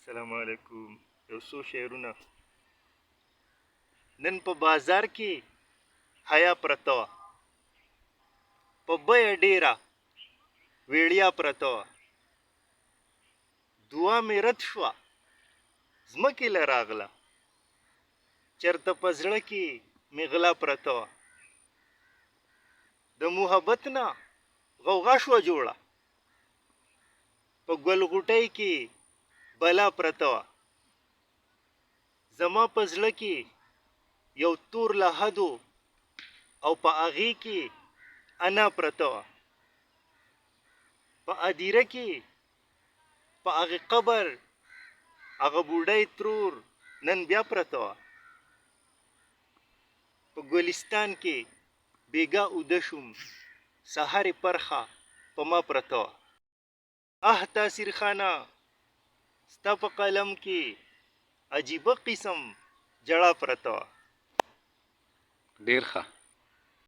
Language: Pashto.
السلام علیکم. یو څو شعرونه. نن په بازار کې حیا پرته وه، په بیه ډیره ویړیا پرته وه. دعا مې رد شوه، ځمکې له راغله، چرته په زړه کې مې غلا پرته وه. د محبت نه غوغا شوه جوړه، په ګل غوټۍ کې بلا پرته وه. زما په زړه کې یو تور لحد و او په هغې کې انا پرته وه. په ادیره کې په هغې قبر هغه بوډۍ ترور نن بیا پرته وه. په ګلستان کې بیګا اوده شوم، سهار یې پرخه په ما پرته وه. اه تاثیر خانه، ستا په قلم کې عجیبه قسم ژړا پرته وه. ډیر ښه.